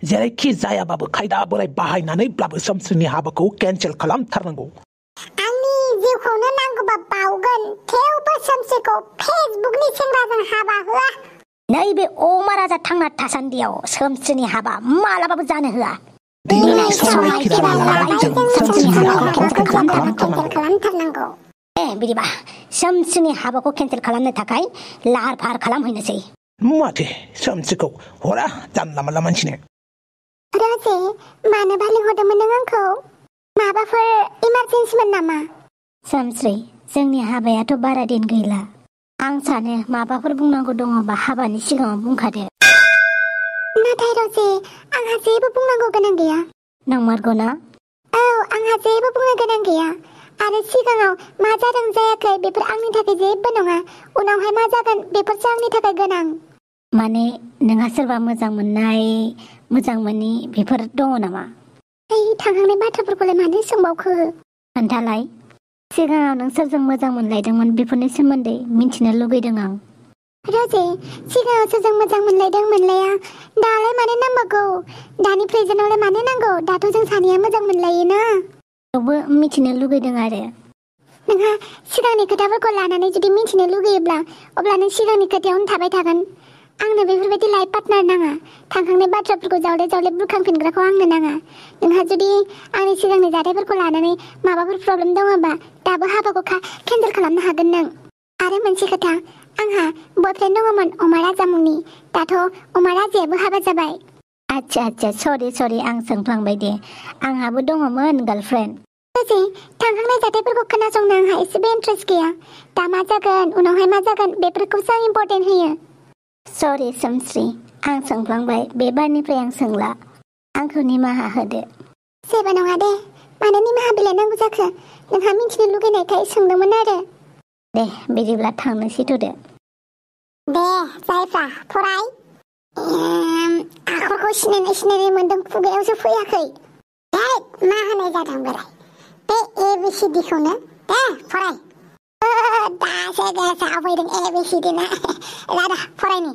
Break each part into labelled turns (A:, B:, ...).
A: जेरैखि जायाबाबो खायदा बोराय बाहायनानैब्लाबो सोमस्रिनि हाबाखौ केन्सेल खालामथारनांगौ
B: आंनि जिउखौनो नांगौबा बावगोन थेवबो सोमस्रिखौ फेसबुकनि सेंग्राजों हाबा होआ
C: नैबे अमा राजा थांना थासान्दियाव सोमस्रिनि हाबा मालाबाबो जानो होआ
B: दिनै समायखिरा लानानै जों सोमस्रिनि हाबाखौ केन्सेल खालामथारनांगौ
C: बिदिबा सोमस्रिनि हाबाखौ केन्सेल खालामनो थाखाय लाहार फाहार खालामहैनोसै
A: माथो सोमस्रिखौ हरा जानला मानला मानसिनो
B: राजे मानोबा लिंहरदोंमोन नों आंखौ माबाफोर इमारजेन्सिमोन नामा
C: सोमस्रि जोंनि हाबायाथ' बारा दिन गैला आं सानो माबाफोर बुंनांगौ दङबा हाबानि सिगाङाव बुंखादो
B: नाथाय राजे आंहा जेबो बुंनांगौ गोनां गैया
C: नंमारगौ ना
B: औ आंहा जेबो बुंनो गोनां गैया आरो सिगाङाव मा जादों जायाखै बेफोर आंनि थाखाय जेबो नङा उनावहाय मा जागोन बेफोरसो आंनि थाखाय गोनां
C: माने नोंहा सोरबा मोजां मोननाय मोजां मोनि बेफोर दङ नामा
B: थांखांनाय बाथ्राफोरखौलाय मानो सोंबावखो
C: खोन्थालाय सिगाङाव नों सोरजों मोजां मोनलायदोंमोन बेफोरनि सोमोन्दै मिन्थिनो लुगैदों आं
B: राजे सिगाङाव सोरजों मोजां मोनलायदों मोनलाया दालाय मानो नांबावगौ दानि प्रेजेन्टआवलाय मानो नांगौ दाथ' जों सानैया मोजां मोनलायोना
C: थेवबो मिथिनो लुगैदों आरो
B: नोंहा सिगांनि खोथाफोरखौ लानानै जुदि मिथिनो लुगैयोब्ला अब्ला नों सिगांनि खोथायावनो थाबाय थागोन आंनो बेफोरबायदि लाइफ पार्टनार नाङा थांखांनाय बाथ्राफोरखौ जावले जावले बुरखांफिनग्राखौ आंनो नाङा नोंहा जुदि आंनि सिगांनि जाथायफोरखौ लानानै माबाफोर प्रब्लेम दङबा दाबो हाबाखौ केन्सेल खालामनो हागोन नों आरो मोनसे खोथा आंहा बयफ्रेन्ड दङमोन अमा राजा मुंनि दाथ' अमा राजायाबो हाबा जाबाय
C: आच्छा सरि आं सोंफ्लांबाय दे आंहाबो दङमोन गार्लफ्रेन्ड
B: राजे थांखांनाय जाथायफोरखौ खोनासंनो आंहा एसेबो इन्ट्रेस्ट गैया दा मा जागोन उनावहाय मा जागोन बेफोरखौसो आं इम्पर्टेन्ट होयो
C: सरि सोमस्रि आं सोंफ्लांबाय बेबारनिफ्राय आं सोंला आंखौ निमाहा होदो
B: जेबो नङा दे मानो निमाहा बिलाइ नांगौ जाखो नोंहा मिथिनो लुगैनायखाय सोंदोंमोन आरो
C: दे बिदिब्ला थांनोसै थ'दो
B: दे जायफ्रा फराय आखरखौ सिनायनाय मोन्दों खुगायावसो फैयाखै मा होनाय जादों बोराय बे ABCD खौनो दे फराय दासो गोसोआव फैदों ABCD ना राधा फरायनि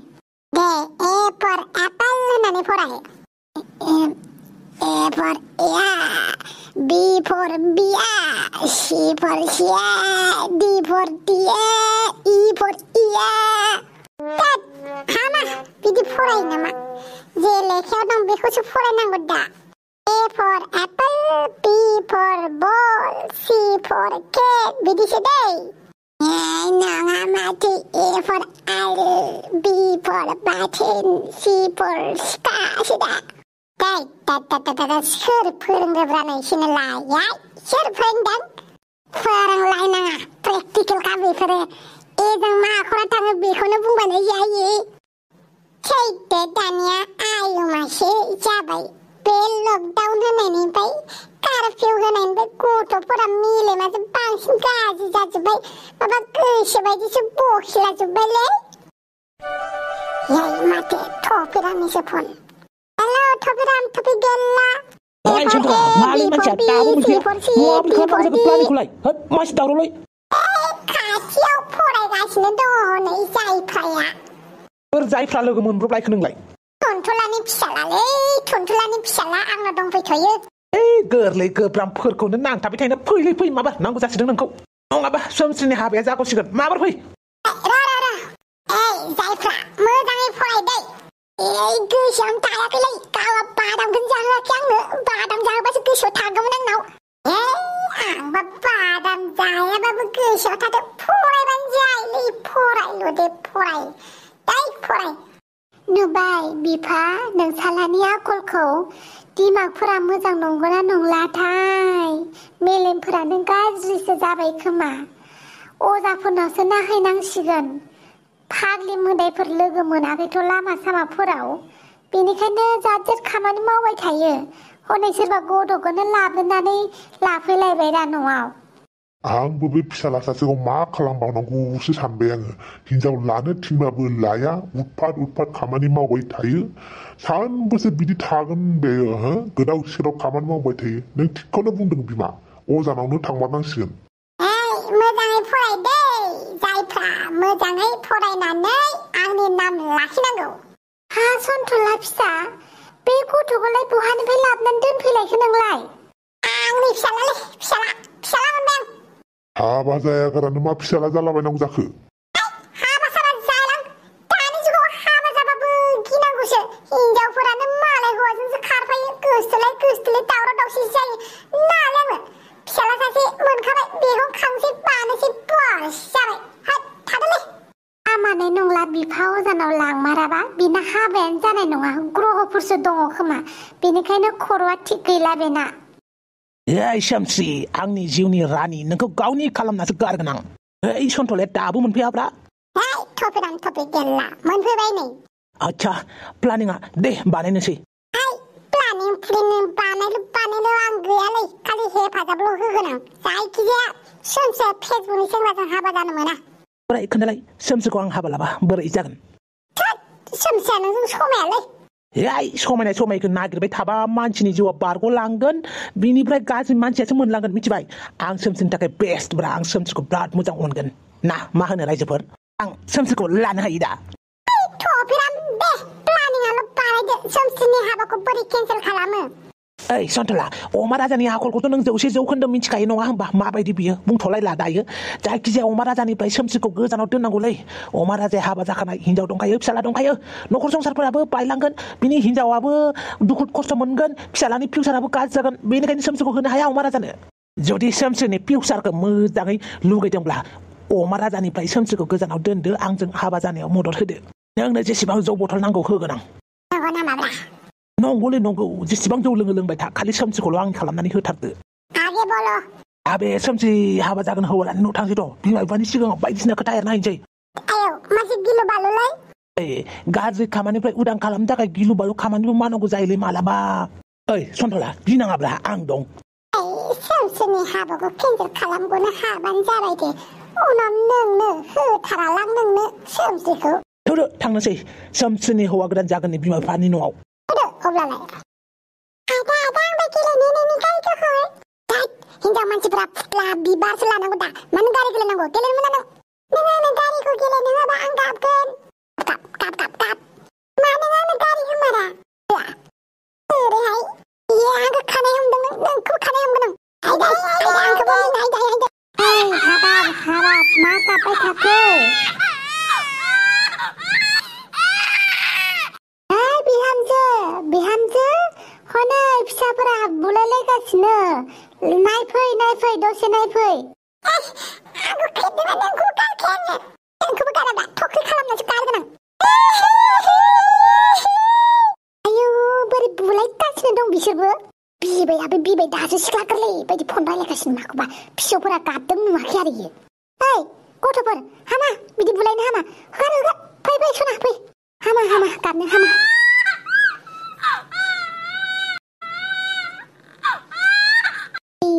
B: दे A for apple होननानै फराय A for B for bear C for chair D for deer E for ear हामा बिदि फराय नामा जे लेखायाव दं बेखौसो फरायनांगौ दा A for apple B for ball C for cat बिदिसो दै नङा माथो A for owl B for button C for scarसो दा सोर फोरोंग्रोब्रानो लाया सोर फोरोंदों फोरोंलायनाङा प्रेक्टिकेलखा बेफोरो एजों मा आखरा थाङो बेखौनो बुंबानो जायो सैथो दानिया आयुमासो जाबाय बे लकडाउन होनायनिफ्राय कारफिउ होनायनिफ्राय गथ'फोरा मेलेमासो बांसिन गाज्रि जाजोब्बाय माबा गोसो बायदिसो बखिला जोब्बायलै माथो थफिरानिसो फन हेलो थफिराम थफि गेल्ला
A: मालिक मानसिया दाबो मोनफैया माबोरै खालामनांगौ जाखो प्लानिंखौलाय मानसि दावरावलाय
B: खाथियाव फरायगासिनो दङ नै जायफ्राया
A: सोर जायफ्रा लोगो मोनब्रबलायखो नोंलाय
B: टुनटुलानि फिसाला आंनाव दंफैथ'यो
A: गोरलै गोब्रामफोरखौनो नांथाबाय थायो फै माबा नांगौ जासिदों नोंखौ नङाबा सोमस्रिनि हाबाया जागौसिगोन माबार फै
B: जायफ्रा मोजाङै फरायदै गोसोआवनो थायाखैलै गावआ बादामखौनो जाहोआखै आंनो बादाम जाहोबासो गोसोआव थागौमोन आंनाव आंबा बादाम जायाबाबो गोसोआव थादो फरायबानो जायोलै फरायल' दे फराय नुबाय बिफा नोंसालानि आखलखौ दिमागफोरा मोजां नंगौना नंलाथाय मेलेमफोरानो गाज्रिसो जाबाय खोमा अजाफोरनावसो नायहैनांसिगोन फाग्लि मोदायफोर लोगो मोनाखैथ' लामा सामाफोराव बेनिखायनो जाद खामानि मावबाय थायो हनै सोरबा गथ'खौनो लाबोनानै लाफैलायबाय दा न'आव
D: आंबो बे फिसाला सासेखौ मा खालामबावनांगौसो सानबाय आङो हिनजाव लानो थिनबाबो लाया उतपात खामानि मावबाय थायो सानबोसो बिदि थागोन बेयो गोदाव सोराव खामानि मावबाय थायो नों थिगखौनो बुंदों बिमा अजानावनो थांमारनांसिगोन
B: मोजाङै फराय दै जायफ्रा मोजाङै फरायनानै आंनि नाम लाखिनांगौ हा सन्थला फिसा बे गथ'खौलाय बहानिफ्राय लाबोनानै दोनफैलायखो नोंलाय? आंनि फिसालालै फिसाला मोनबाय आं।
D: हाबा जायागारानो मा फिसाला जालाबायनांगौ जाखो?
B: हाबा साबा जालां दानि जुगाव हाबा जाबाबो गिनांगौसो हिनजावफोरानो मालाय हौवाजोंसो खारफायो गोसथोलाय दावराव दावसि जायो नालाय आङो फिसाला सासे मोनखाबाय बेखौ खांसै बानोसै बस जाबाय थादोलै। आमानै नंला बिफा अजानाव लांमाराबा बिना हाबायानो जानाय नङा ग्रहफोरसो दङ खोमा बेनिखायनो खर'आ थिग गैला बेना।
A: सोमस्रि आंनि जिउनि रानि नोंखौ गावनि खालामनासो गारगोन आं। सन्थ'ले दाबो मोनफैयाब्रा?
B: टपिक गेला मोनफैबाय नै।
A: आच्छा प्लानिंआ दे बानायनोसै।
B: प्लेनिं बानायनो आं गैयालै खालि हेफाजाबल' होगोन आं। जायखिजाया सोमसिया फेसबुकनि सेंग्राजों हाबा जानो मोना।
A: बोरै खोन्थालाय सोमसिखौ आं हाबा लाबा बोरै जागोन?
B: सोमसिया नोंजों समायालै।
A: समायखौ नागिरबाय थाबा मानसिनि जिउआ बारग'लांगोन बिनिफ्राय गाज्रि मानसियासो मोनलांगोन मिथिबाय? आं सोमसिनि थाखाय बेस्टब्रा आं सोमसिखौ बिराद मोजां मोनगोन ना मा होनो रायजोफोर? आं सोमसिखौ लानो हायो दा?
B: सोमसिनि हाबाखौ बोरै केन्सेल खालामो?
A: सन्थला अमा राजानि आखलखौथ' नों 100% मिथिखायो नङा होमबा माबायदि बियो बुंथ'लायला दायो। जायखिजाया अमा राजानिफ्राय सोमसिखौ गोजानाव दोननांगौलै। अमा राजाया हाबा जाखानाय हिनजाव दंखायो फिसाला दंखायो न'खर संसारफोराबो बायलांगोन बिनि हिनजावाबो दुखु खस्थ' मोनगोन फिसालानि फिउचाराबो गाज्रि जागोन बेनिखायनो सोमसिखौ होनो हाया अमा राजानो। जुदि सोमसिनि फिउचारखौ मोजाङै लुगैदोंब्ला अमा राजानिफ्राय सोमसिखौ गोजानाव दोनदो आंजों हाबा जानायाव मदद होदो। नोंनो जेसेबां जौ बथल नांगौ होगोन आं। नंगौलै नंगौ जेसेबां जौ लोंबाय था खालि सोमसिखौल' आंनि खालामनानै होथारदो। आबे सोमसि हाबा जागोन हौवालानि न' थांसै थ' बिमा बिफानि सिगाङाव बायदिसिना खोथा एरना हैनोसै। गाज्रि खामानिफ्राय उदां खालामनो थाखाय गिलु बालु खामानिबो मावनांगौ जायोलै मालाबा। सन्थला गिनाङाब्रा आं दं।
B: सोमसिनि हाबाखौ केन्सेल खालामगौनो हाबानो जाबाय दे उनाव नोंनो होथारालां नोंनो सोमसिखौ।
A: थौदो थांनोसै सोमसिनि हौवा गोदान जागोननि बिमा बिफानि न'आव।
B: अब्लालाय आंबो गेलेनो नोंनि गारिखौ हर। हिनजाव मानसिफ्रा फुथ्ला बिबारसो लानांगौ दा मानो गारि गेलेनांगौ गेलेनो मोना नों आंनो गारिखौ गेलेनो होबा आं गाबगोन गाब मानो आंनो गारि होमारा ओरैहाय आंखौ खानाय हमदोंमोन नोंखौ खानाय हमगोन आं हाबाब मा गाबबाय थाखो? बिहामजो हनै फिसाफोरा बुलायलायगासिनो नायफै दसे नायफै। आंखौ खेबदोंबा नोंखौबो गारखाया आङो नोंखौबो गाराबा थख्रि खालामनासो गारगोन आं। आयौ बोरै बुलायगासिनो दं बिसोरबो। बिबायाबो बिबाय दासो सिख्ला गोरलै बायदि फन रायलायगासिनो माखौबा फिसौफोरा गाबदों नुवाखै आरो इयो। गथ'फोर हामा बिदि बुलायनो हामा हगार फै सना फै हामा गाबनो हामा।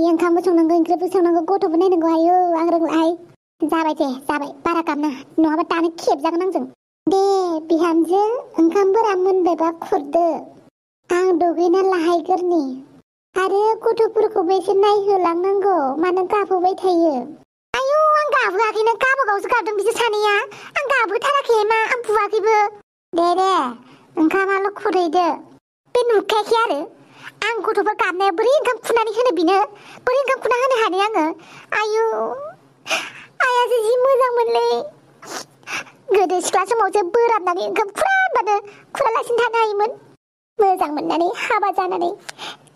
B: ओंखामबो संनांगौ ओंख्रिबो संनांगौ गथ'बो नायनांगौ आयौ आं रोंलाहाय। जाबाय बारा गाबना नङाबा दानो खेबजागोन आंजों। दे बिहामजो ओंखामफोरा मोनबायबा खुरदो आं दुगैना लाहायगोरनि आरो गथ'फोरखौबो एसे नायहोलांनांगौ मानो गाबहोबाय थायो। आयौ आं गाबहोआखैनो गावबागावसो गाबदों बिसोर सानैया आं गाबहोथाराखै मा आं बुवाखैबो। दे ओंखामाल' खुरहैदो बे नुखायाखै आरो आं गथ'फोर गाबनाया बोरै ओंखाम खुरनानै होनो बिनो बोरै ओंखाम खुरना होनो हानो आङो। आयु आयासो जि मोजां मोनलै गोदो सिख्ला समावसो बोराबनानै ओंखाम खुराबानो खुरालासिनो थानो हायोमोन मोजां मोननानै हाबा जानानै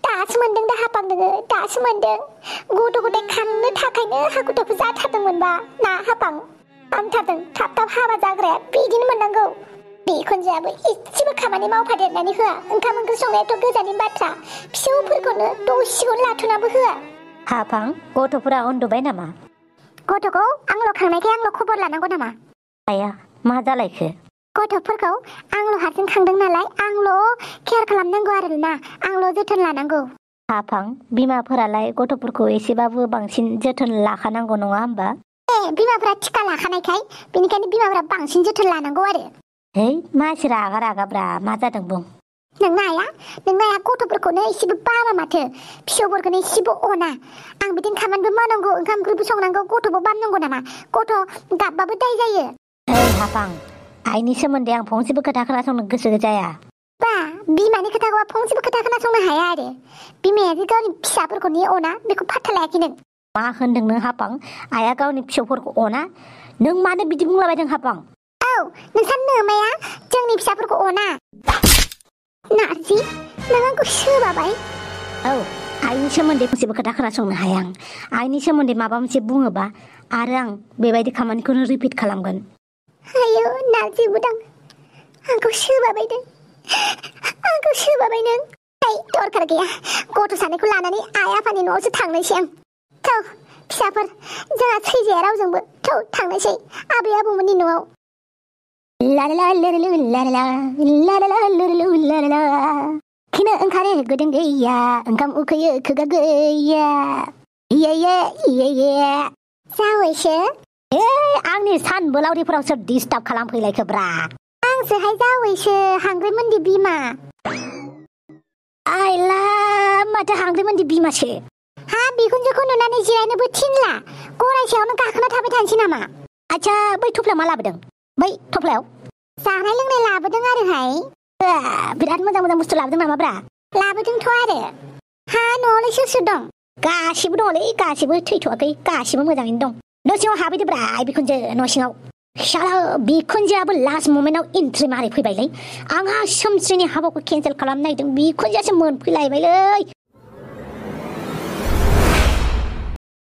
B: दासो मोनदों दा हाबा नोङो दासो मोनदों गथ' गथाय खांनो थाखायनो हाखु दाखु जाथारदोंमोनबा ना हाबां हामथारदों थाब हाबा जाग्राया बिदिनो मोननांगौ। बिखुनजोआबो एसेबो खामानि मावफादेरनानै होआ ओंखाम ओंख्रि संनायाथ' गोजाननि बाथ्रा फिसौफोरखौनो दसेखौनो लाथ'नाबो होआ।
C: हाफां गथ'फोरा उन्दुबाय नामा?
B: गथ'खौ आंल' खांनायखाय आंल' खबर लानांगौ नामा?
C: आया मा जालायखो?
B: गथ'फोरखौ आंल' हारसिं खांदों नालाय आंल' केयार खालामनांगौ आरोना आंल' जोथोन लानांगौ।
C: हाफां बिमाफोरालाय गथ'फोरखौ एसेबाबो बांसिन जोथोन लाखानांगौ नङा होमबा?
B: बिमाफोरा टिका लाखानायखाय बेनिखायनो बिमाफोरा बांसिन जोथोन लानांगौ आरो।
C: मानसि रागाब्रा मा जादों बुं।
B: नोंना आया गथ'फोरखौनो एसेबो बामा माथो फिसौफोरखौनो एसेबो अना आं बिदिनो खामानिबो मावनांगौ ओंखाम ओंख्रिबो संनांगौ गथ'बो बामनांगौ नामा गथ' गाबबाबो दाय जायो।
C: हाफां आइनि सोमोन्दै आं फंसेबो खोथा खोनासंनो गोसो जाया।
B: बिमानि खोथाखौ फंसेबो खोथा खोनासंनो हाया आरो बिमाया जे गावनि फिसाफोरखौनि अना बेखौ फात्ता लायाखै नों
C: मा होनदों नों हाफां आइया गावनि फिसौफोरखौ अना नों मानो बिदि बुंलाबायदों हाफां
B: औ नोंसा नोमाया जोंनि फिसाफोरखौ अना नारजि नों आंखौ सोबाबाय
C: औ आइनि सोमोन्दै फंसेबो खोथा खोनासंनो हाया आं आइनि सोमोन्दै माबा मोनसे बुङोबा आरो आं बेबायदि खामानिखौनो रिपिट खालामगोन
B: आयौ नारजि बुदां आंखौ सोबाबाय नों आंखौ सोबाबाय नों दरखार गैया गथ' सानैखौ लानानै आइ आफानि न'आवसो थांनोसै आं थौ फिसाफोर जोंहा सैजाया रावजोंबो थौ थांनोसै आबै आबौमोननि न'आव
C: खिनो ओंखारो गोदों गैया ओंखाम उखैयो खोगा गैया
B: जावैसो
C: आंनि सानबोलावरिफोराव सोर डिस्टार्ब खालामफैलायखोब्रा
B: आंसोहाय जावैसो हांग्रिमोननि बिमा
C: आइला माथो हांग्रिमोननि बिमासो
B: हा बिखुनजोखौ नुनानै जिरायनोबो थिनला गराय सायावनो गाखोना थाबाय थानोसै नामा
C: आच्छा बै थफ्लायाव मा लाबोदों बै थफ्लायाव
B: जानाय लोंनाय लाबोदों आरोहाय
C: बिराद मोजां मोजां बुस्थु लाबोदों नामाब्रा
B: लाबोदोंथ' आरो हा न'आवलाय सोर सोर दं
C: गासिबो दङलै गासिबो थैथ'वाखै गासिबो मोजाङैनो दं न' सिङाव हाबैदोब्रा बिखुनजो न' सिङाव शाला बिखुनजोआबो लास्ट ममेन्टआव एन्ट्रि मारि फैबायलै आंहा सोमस्रिनि हाबाखौ केन्सेल खालामनो नागिरदों बिखुनजोआसो मोनफैलायबायलै